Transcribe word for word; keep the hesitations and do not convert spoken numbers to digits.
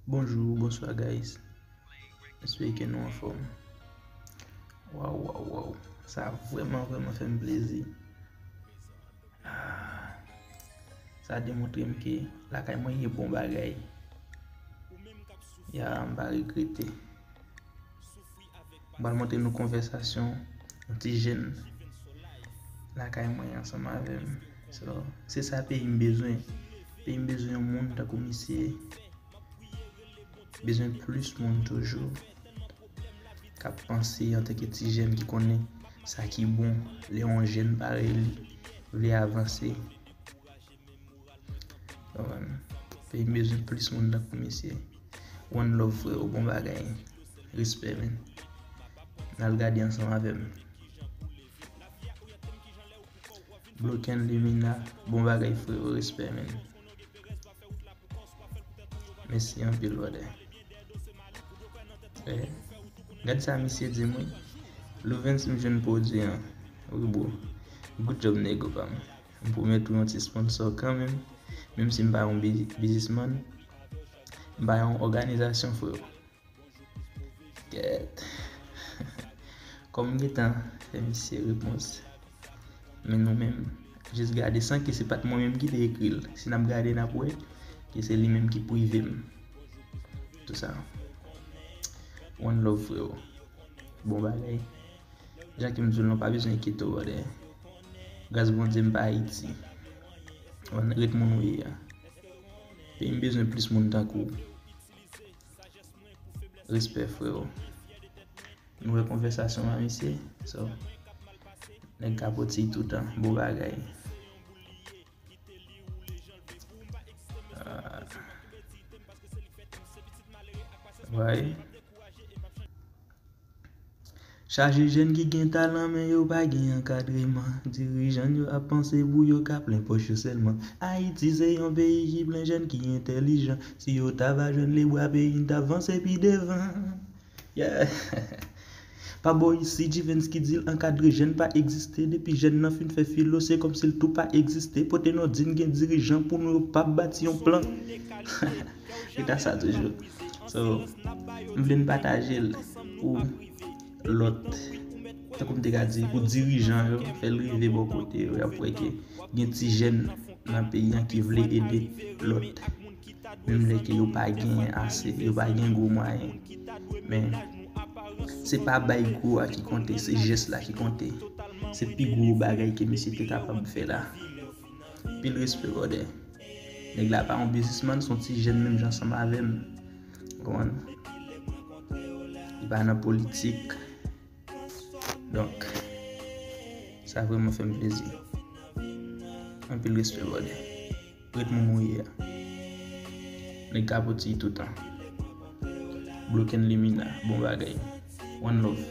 Bonjou, bonswa guys. Espere ke nou anfòm. Waw, waw, waw. Sa vrèman, vrèman fè m plezi. Ah, sa demontre m ke lakay mwen gen bon bagay. Ya, m pa regrete. M pral montre nou konvèsasyon yon ti jèn lakay mwen ansanm avè m. So, se sa peyi m bezwen. Peyi m bezwen yon moun tankou misye. Bezwen plis moun toujou k ap panse antanke ti jèn ki konnen sa ki bon. Lè yon jèn parèy li vle avanse, konprann? Peyi m bezwen plis moun tankou misye. One love, freo, bon bagay. Respè, men. N al gade ansanm avè m. Bloken Limina, bon bagay, freo, respè, men. Mèsi anpil, brother. Eh, gad sa misye di m, wi. Louvens, m jwenn pwodui an. Wi, bro. Good job, nego pa m. M pwomèt ou yon ti sponsor kanmenm. Menm si m pa yon bi-, biznismann, m pa yon òganizasyon, freo. Kèt. Kòm m gentan fè misye repons. Men nou menm, jis gade san ke se pa t mwen menm ki te ekri l. Si n ap gade, n ap wè ke se li menm ki prive m. Tout sa. One love, freo. Bon bagay. Jan ke m di w lan, pa bezwen enkyete w, brother. Gras Bondye, m pa Ayiti. Ret moun ou ye a. Peyi m bezwen plis moun tankou w. Respè, freo. Nou wè konvèsasyon an, mesye. So, nèg kapoti toutan. Bon bagay. Ah. Why? Chaje jèn ki gen talan, men yo pa gen ankadreman. Dirijan yo ap panse pou yo, ka plen pòch yo sèlman. Ayiti se yon peyi ki plen jèn ki entèlijan. Si yo ta va jwenn lebra, peyi n ta vanse pi devan. Yeah. Pa bò isi, Jivens ki di l ankadre jèn pa egziste. Depi jèn nan fin fè filo, se kòmsi l tou pa egziste. Pote non di n gen dirijan pou nou, yo p ap bati yon plan. Ret a sa toujou. So, m vle n pataje l pou lòt, tankou m te ka di, pou dirijan yo, fè l rive bò kote yo, y ap wè ke gen ti jèn nan peyi an ki vle ede lòt. Menm lè ke yo pa gen ase, yo pa gen gwo mwayen. Men, se pa bay gwo a ki konte, se jès la ki konte. Se pi gwo bagay ke misye te kapab fè la. Pil respè, brother. Nèg la pa yon biznismann, se yon ti jèn menm jan ansanm avè m. Konprann? Li pa nan politik. Donk, sa vrèman fè m plezi. Anpil respè, brother. Ret moun ou ye a. Nèg kapoti toutan. Bloken Limina, bon bagay. One love.